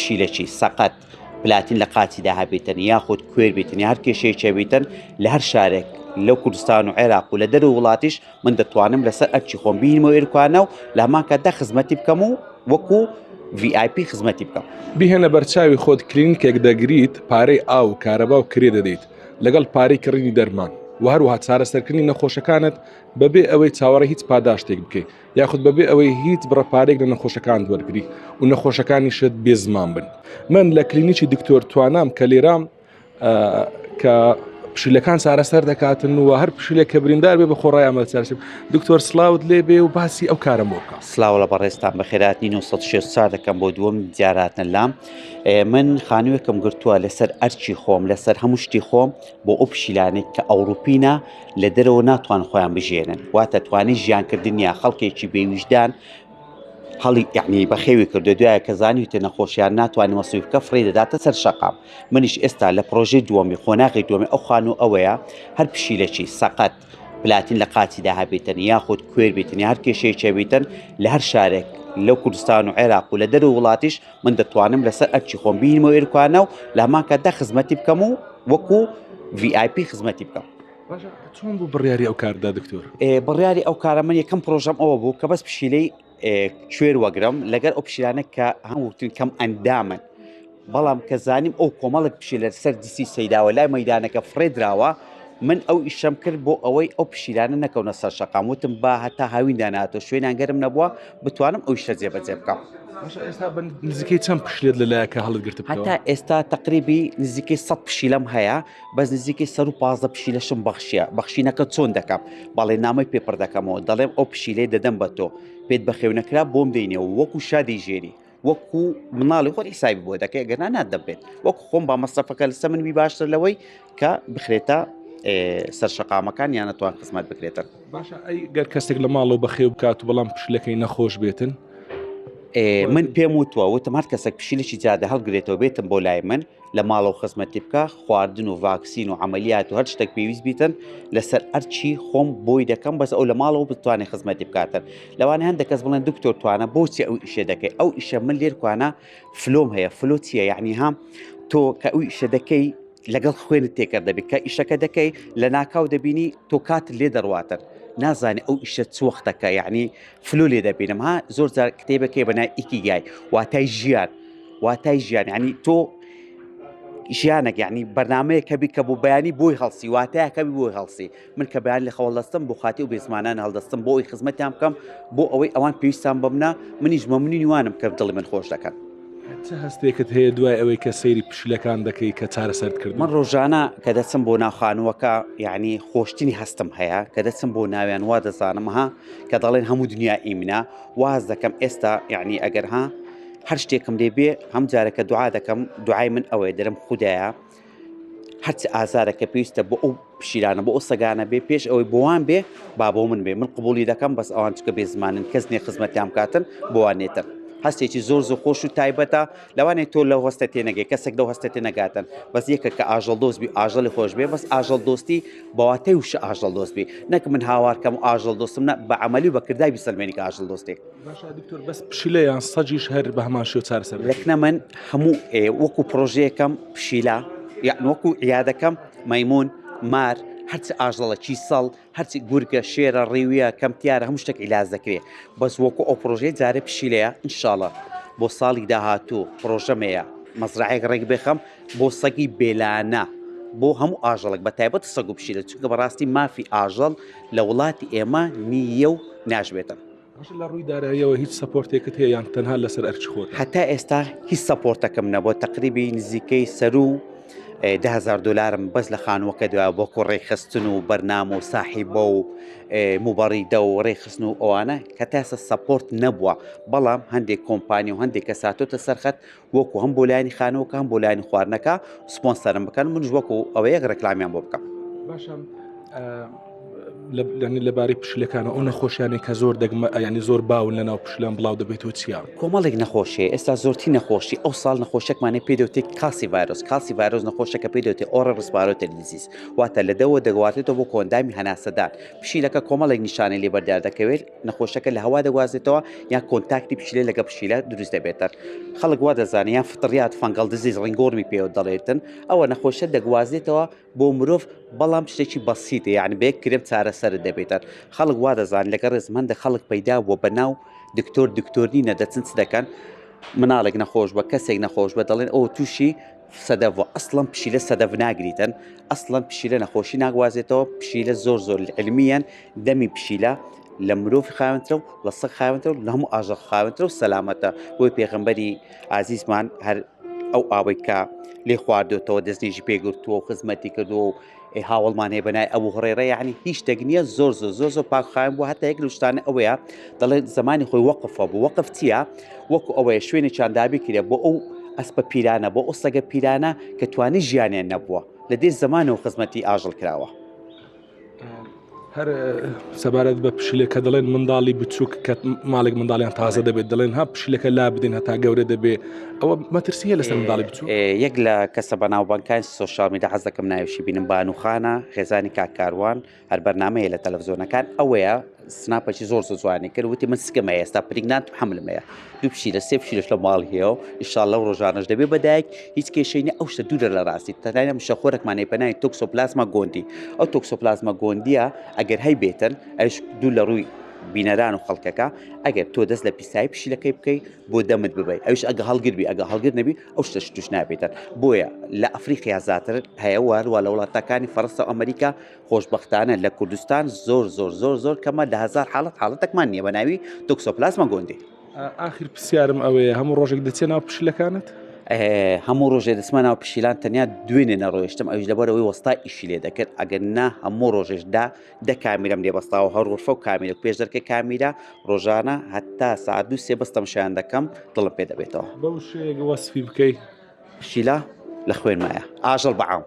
پشیلەکی سەقەت پلاتین لە قاچیدا هەبیتن یاخود کوێر بیتن یا هەر کێشەیەکی هەبیتن لە هەر شارێک لەو کوردستان و عێراق و لە دەرەوە وڵاتیش من دەتوانم لەسەر ئەرکی خۆم بینمەوە ئێرکانە و لە هەمان کاتدا خزمەتی بکەم و وەکو VIP خزمەتی بکەم. بیهێنە بەرچاوی خۆت کلینیکێک دەگریت پارەی ئاو و کارەبا و کرێ دەدەیت لەگەڵ پارەی کڕینی دەرمان و هەروەها چارەسەرکردنی نەخۆشەکانت بەبێ ئەوەی چاوەڕێی هیچ پاداشتێک بکەیت یاخود بەبێ ئەوەی هیچ بڕە پارێک لە نەخۆشەکانت وەرگری و نەخۆشەکانیشت بێ زمان بن من لە کلینیکی دکتۆر توانام کە لێرام کە پشیلەکان چارەسەر دەکاتن و هەر پشیلێک کە بریندار بێ بە خۆڕای ئەمە چارەسەر دکتۆر سلااوت لێ بێ و باسی ئەو کارم بۆ بکە. سلااو لە بەڕێزتان بەخێراتنی 964 دەکەم بۆ دووەم جاراتنە لام من خانووێکم گرتووە لەسەر ئەرچی خۆم لەسەر هەموو شتی خۆم بۆ ئەو پشیلانێک کە ئەوروپینە لە دەرەوە ناتوان خۆیان بژێنن واتە توانی ژیانکردنیان خەڵکێکی بێویژدان هەڵی یعنی بەخێوی کردو دوایە کە زانیوتە نەخۆشیان ناتوانانی مەسروف بکە فڕێی دەداتە سەر شەقام منیش ئێستا لە پرۆژەی دووەمی قۆناغی دووەمی ئەو خانوو ئەوەیە هەر پشیلەکی سەقەت پلاتین لە قاچیدا هەبیتن یاخود کوێر بیتن یا هەر کێشەیەکی هەبیتن لە هەر شارێک لەو کوردستان و عێراق و لە دەرەوە وڵاتیش من دەتوانم لەسەر ئەرکی خۆم بینمەوە ئێرکانە و لە هەمان کاتدا خزمەتی بکەم و وەکو VIP خزمەتی بکەم. باشە چۆن بوو بڕیاری ئەو کاردا دکتۆر؟ بڕیاری ئەو کارە من یەکەم پرۆژەم ئەوە بوو کە بەس پشیلەی کوێر وەگرم لەگەر ئەو پشیلانە کە هەمووتن کەم ئەندامن بەڵام کە زانیم ئەو کۆمەڵک پشیلە سەر دیسی سەیداوە لای مەدانەکە فڕێدراوە من ئەو ئیشەم کرد بۆ ئەوەی ئەو پشیلانە نەکەونە سەر شەقام وتم با هەتا هاویندا ناتۆ شوێنیان گەرم نەبووە بتوانم ئەو شتە جێبەجێ بکەم. باشە ئێستا بە نزیکەی چەند پشیلەت لەلایە کە هەڵت گرتبوو؟ هەتا ئێستا تقریبی نزیکەی 100 پشیلەم هەیە بەس نزیکەی 115 پشیلەشم بەخشیە بەخشینەکە چۆن دەکەم بەڵێ نامەی پێ پڕ دەکەمەوە دەڵێم ئەو پشیلەی دەدەم بە تۆ پێت بەخێو نەکرا بۆم دەینەوە وەکو شادی ژێری وەکو مناڵی خۆت حیسابی بۆ دەکەی ئەگەر نا ناتدەبێت وەکو خۆم با مەسرەفەکە لەسەر من بی باشتر لەوەی کە بخرێتە سەر شەقامەکان یان نەتوان خزمەت بکرێتن. باشە ئەی گەر کەسێک لە ماڵەوە بەخێو بکات و بەڵام پشیلەکەی نەخۆش بێتن؟ من پێم وتووە وتم هەر کەسێک پشیلێکی جادە هەڵگرێتەوە بێتم بۆ لای من لە ماڵەوە خزمەتی بکە خواردن و ڤاکسین و عملیات و هەر شتێک پێویست بیتن لەسەر ئەرچی خۆم بۆی دەکەم بەس ئەو لە ماڵەوە بتوانێت خزمەتی بکاتن لەوانە هەندێک کەس بڵێن دکتۆر توانە بۆچی ئەو ئیشە دەکەی ئەو ئیشە من لێرکوانە flow م هەیە flow چییە یعنی ها تۆ کە ئەو ئیشە دەکەی لەگەڵ خوێنت تێکەر دەبێت کە ئیشەکە دەکەی لە ناکاو دەبینی تۆ کات لێ دەڕواتن نازانی ئەو ئیشە چ وەختەکە یعنی flow لێ دەبینم ها زۆر جار کتێبەکەی بەنای ئیکیگای واتای ژیان واتای ژیان یعنی تۆ ژیانێک یعنی بەرنمەیە کەبی کە بۆ بەیانی بۆی هەڵسی واتایە کەبی بۆی هەڵسی من کە بەیان لە خەوە هەڵدەستم بۆ خاتی و بێزمانان هەڵدەستم بۆ ئەوی خزمەتیان بکەم بۆ ئەوەی ئەوان پێویستان بەمنە منیش مەمنونی وانم کە دڵی من خۆش دەکەن. چ هەستێکت هەیە دوای ئەوەی کە سەیری پشیلەکان دەکەی کە چارەسەرت کردوون؟ من ڕۆژانە کە دەچم بۆ ناو خانووەکە یعنی خۆشتنی هەستم هەیە کە دەچم بۆ ناویان وا دەزانم ها کە دەڵێن هەموو دنیا ئیمنە واز دەکەم ئێستا یعنی ئەگەر ها هەر شتێکم لێ بێ هەم جارەکە دوعا دەکەم دوعای من ئەوەیە دەرم خودایە هەرچ ئازارە کە پێویستە بۆ ئەو پشیلانە بۆ ئەو سەگانە بێ پێش ئەوەی بۆوان بێ با بۆ من بێ من قبولی دەکەم بەس ئەوان چکە بێ زمانن کەس نیە خزمەتیان بکاتن بۆوان نێتن هەستێکی زۆر زۆر خۆش و تایبەتە لەوانەیە تۆ لەو هەستە تێنەگەی کەسێک لەو هەستە تێنەگاتن بەس یەکە کە ئاژەڵ دۆست بی ئاژەڵی خۆش بێ بەس ئاژەڵ دۆستی بەواتەی وشە ئاژەڵ دۆست بی نەک من هاوارکەم و ئاژەڵ دۆستم نە بە عملی و بە کردای بیسەلمێنی کە ئاژەڵ دۆستی. باشە دکتۆر بەس پشیلە یان سەگیش هەر بە هەمان شێوە چارەسەر دەکرێت؟ لەکنە من هەموو وەکو پرۆژەیەکەم پشیلە یان وەکو عیادەکەم مەیمون مار هەرچی ئاژەڵە کیسەڵ هەرچی گورگە شێرە ڕیویە کەمتیارە هەموو شتێک عیلاج دەکرێت بەس وەکو ئەو پرۆژەیە جارێ پشیلەیە ئینشاڵە بۆ ساڵی داهاتوو پرۆژەمەیە مەزرعەیەک ڕێک بخەم بۆ سەگی بێلانە بۆ هەموو ئاژەڵێک بە تایبەت سەگ و پشیلە چونکە بەڕاستی مافی ئاژەڵ لە وڵاتی ئێمە نییە و ناشبێتن. باشە لە ڕووی داراییەوە هیچ support ێکت هەیە یان تەنها لەسەر ئەرکی خۆتە؟ هەتا ئێستا هیچ support ەکەم نەبووە تەقریبی نزیکەی سەروو 10هزار دلارم بەس لە خانووەکە دوای بۆ کۆ ڕێکخستن و بەرنامە و ساحیبە و موبەڕیدە و ڕێکخستن و ئەوانە کە تا ئێستا support نەبووە بەڵام هەندێک کۆمپانی و هەندێک کەس هاتۆتە سەرخەت وەکو هەم بۆ لایەنی خانووەکە هەم بۆ لایەنی خواردنەکە سپۆنسەرم بکەن منش وەکو ئەوە یەک ڕێکلامیان بۆ بکەم. باشە. لەنی لەبارەی پشیلەکانەوە ئەو نەخۆشیانەی کە زۆر دەگمە یانی زۆر باون لە ناو پشیلان بڵاو دەبێتەوە چییە؟ کۆمەڵێک نەخۆشی هەیە ئێستا زۆرترین نەخۆشی ئەو ساڵ نەخۆشیەکمان هەیە پێی دەوتێت calicivirus calicivirus نەخۆشەکە پێی دەوتێت upper respiratory disease واتە لە دەوە دەگوازێتەوە بۆ کۆئەندامی هەناسەدان پشیلەکە کۆمەڵێک نیشانەی لێ بەردار دەکەوێت نەخۆشەکە لە هەوا دەگوازێتەوە یان contact ی پشیلە لەگە پشیلە دروست دەبێتن خەڵک وا دەزانێت یان فطریات fungal disease ringworm ی پێوە دەڵێتن ئەوە نەخۆشە دەگوازێتەوە بۆ مرۆڤ بەڵام شتێکی بەسیتە یعنی بە یەک کرێم چارەسەرت دەبێتن خەڵک وا دەزان لەگەڵ ڕێزم هەندە خەڵک پەیدا بووە بە ناو دکتۆر دکتۆر نینە دەچن چ دەکەن مناڵێک نەخۆش بە کەسێک نەخۆش بە دەڵێن ئەو تووشی سەدەف بووە ئەسڵەن پشیلە سەدەف ناگریتن ئەسڵەن پشیلە نەخۆشی ناگوازێتەوە پشیلە زۆر زۆر علمیەن دەمی پشیلە لە مرۆڤ خاوێنترە و لە سەگ خاوێنترە و لە هەموو ئاژەڵ خاوێنترە و سەلامەتە بۆی پێغەمبەری ئازیزمان هەر ئەو ئاوەی کە لێ خواردوێتەوە دەستنیژی پێگرتووە و خزمەتی کردووە و هاوڵمان هەیە بەنای ئەبوو هڕێرە یعنی هیچ شتێک نییە زۆر زۆر زۆر زۆر پاک خاوێن بوو هەتا یەک لەو شتانە ئەوەیە دەڵێت زمانی خۆی وەقفە بوو وەقف چییە وەکو ئەوەیە شوێنێکیان دابی کرێ بۆ ئەو ئەسپە پیرانە بۆ ئەو سەگە پیرانە کە توانی ژیانیان نەبووە لە دێ زمانەوە خزمەتی ئاژەڵ کراوە. هەر سەبارەت بە پشیلەکە دەڵێن منداڵی بچووک کە ماڵێک منداڵیان تازە دەبێت دەڵێن ها پشیلەکە لا بدەین هەتا گەورە دەبێ ئەوە مەترسیە لەسەر منداڵی بچوو یەک لە کەسە بەناوبانگەکانی social media حەز دەکەم ناویشی بینم بانوخانە خێزانی کاک کاروان هەر بەرنامەیە لە تەلەڤزیۆنەکان ئەوەیە سناپەکی زۆر زۆر جوانی کرد وتی من سکم هەیە ئێستا pregnant و حەملم هەیە دوو پشیلە سێ پشیلەش لە ماڵ هەیە و ئیشاڵ لەو ڕۆژانەش دەبێ بە دایک هیچ کێشەی نیە ئەو شتە دوورە لە ڕاستی تەنیا مشەخۆرێکمان هەیە بە ناوی Toxoplasma gondii ئەو Toxoplasma gondii یە ئەگەر هەی بێتن ئەوش دوور لە ڕووی بینەران و خەڵکەکە ئەگەر تۆ دەست لە پیسایی پشیلەکەی بکەی بۆ دەمت ببەی ئەوش ئەگە هەڵگر بی ئەگە هەڵگر نەبی ئەو شتەش توش نابێتن بۆیە لە ئەفریقیا زیاتر هەیە وە لە وڵاتەکانی فەرەنسا و ئەمریکا خۆشبەختانە لە کوردستان زۆر زۆر زۆر زۆر کەمە لە هەزار حاڵەت حاڵەتەکمان نییە بە ناوی Toxoplasma gondii. ئاخر پرسیارم ئەوەیە هەموو ڕۆژێک دەچێ ناو پشیلەکانت؟ هەموو ڕۆژێ دەچمە ناو پشیلان تەنیا دوێنێ نەڕۆیشتم ئەویش لەبەرەوەی وەستا ئیشی لێ دەکرد ئەگەر نا هەموو ڕۆژێش دا دە کامیرەم لێ بەستاوە هەر غرفە و کامیرە و پێش دەرکە کامیرە ڕۆژانە هەتا ساعت دوو سێ بەس تەمشایان دەکەم دڵم پێ دەبێتەوە. بە وشەیەک وەسفی بکەی؟ پشیلە لە خوێنمایە ئاژەڵ بەعام.